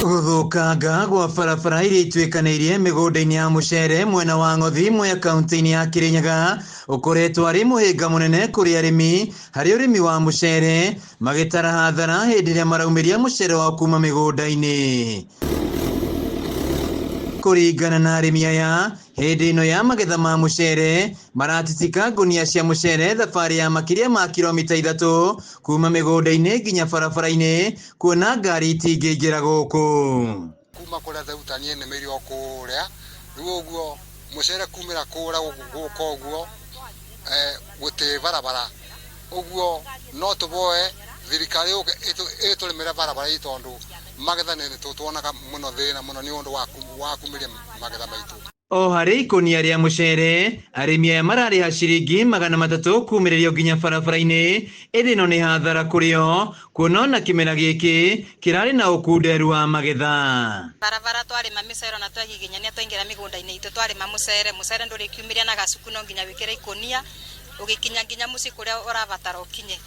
Gũthũkanga gwa barabara iria ituĩkanĩirie mĩgũnda-inĩ ya mũcere mwena wa Ng'othi Mwea kaunti-inĩ ya Kirinyaga ũkoretwo arĩ mũhĩnga mũnene kũrĩ arĩmi harĩ ũrĩmi wa mũcere magĩtara hathara hĩndĩ ĩrĩa maraumĩria mũcere wao kuma mĩgũnda-inĩ. Kũringana na arĩmi aya, hĩndĩ ĩno ya magetha ma mũcere maratitika ngunia cia mũcere thabarĩ ya makĩria ma kilomita 3 kuma mĩgũnda-inĩ nginya barabara-inĩ kuona ngari itingĩingĩra gũkũ. Kuma kũrĩa thauta niĩ nĩmĩire o kũrĩa, rĩu ũguo mũcere kumĩra kũrĩa gũka ũguo gũtĩ barabara, ũguo no tũboe thirikari yũke ĩtũrĩmĩre barabara ii tondũ magetha nĩ tũtuonaga mũno thĩna mũno nĩ ũndũ wa kumĩria magetha maitũ. O harĩ ikũnia rĩa mũcere, arĩmi aya mararĩha ciringi 300 kumĩrĩrio nginya barabara-inĩ, ĩndĩ ĩno nĩ hathara kũrĩ o, kuona ona kĩmera gĩkĩ kĩrarĩ na ũkunderu wa magetha. Barabara twarĩma mĩcere ona twagiginyania twaingĩra mĩgũnda-inĩ itũ twarĩma mũcere, mũcere ndũrĩkiumĩria na gacuku no nginya wĩkĩre ikũnia, ũgĩkinya nginya mũciĩ kũrĩa ũrabatara ũkinye.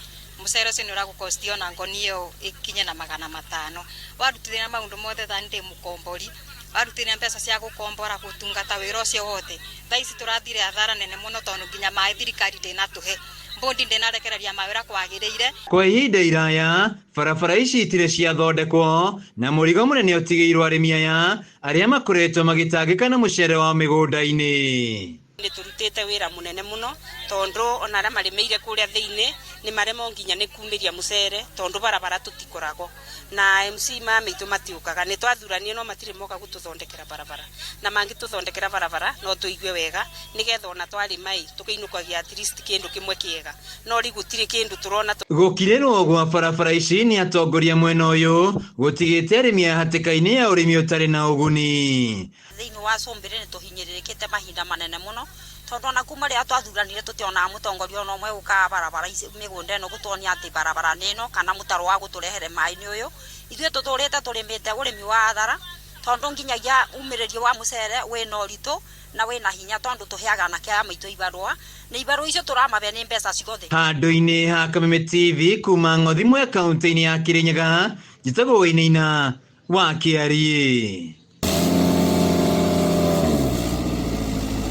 Mũcere ũcio nĩ ũragũkosti ona ngonia ĩyo ĩkinye na 500. Warutithania maũndũ mothe ta ndĩ mũkombori, warutithania mbeca cia gũkombora gũtungata wĩra ũcio wothe, thaa ici tũrathire hathara nene mũno tondũ nginya maĩ thirikari ndĩnatũhe, mbondi ndĩnarekereria maĩ ũrĩa kwagĩrĩire. Kwa ihinda iraya barabara ici itirĩ ciathondekwo na mũrigo mũnene ũtigĩirwo arĩmi aya arĩa makoretwo magĩtangĩka na mũcere wao mĩgũnda-inĩ. Nĩ tũrutĩte wĩra mũnene mũno tondũ ona arĩa marĩmĩire kũrĩa thĩinĩ nĩ maremwo nginya nĩ kumĩria mũcere tondũ barabara tũtikoragwo na MC maya maitũ matiũkaga. Nĩ twathuranire no matirĩ moka gũtũthondekera barabara, na mangĩtũthondekera barabara no tũigue wega nĩgetha ona twarĩma ĩ tũkĩinũkagia at least kĩndũ kĩmwe kĩega, no rĩu gũtirĩ kĩndũ tũrona. Gũkirĩrwo gwa barabara ici nĩ atongoria mwena ũyũ gũtigĩte arĩmi aya hatĩka-inĩ ya ũrĩmi ũtarĩ na ũguni. Thĩinĩ wa Cũmbĩrĩ nĩ tũhinyĩrĩrĩkĩte mahinda manene mũno tondũ ona kuma rĩrĩa twathuranire tũtionaga mũtongoria ona ũmwe ũkaga barabara ici mĩgũnda ĩno gũtuonia atĩ barabara nĩ ĩno kana mũtaro wa gũtũrehere maĩ nĩ ũyũ. Ithuĩ tũtũrĩte tũrĩmĩte ũrĩmi wa athara tondũ nginyagia umĩrĩrio wa mũcere wĩna ũritũ na wĩna hinya tondũ tũheaga anake aya maitũ ibarũa na ibarũa icio tũramahe nĩ mbeca ciothe. Handũ-inĩ ha Kameme TV kuma Ng'othi Mwea kaunti-inĩ ya Kirinyaga, njĩtagwo Wainaina wa Kĩariĩ.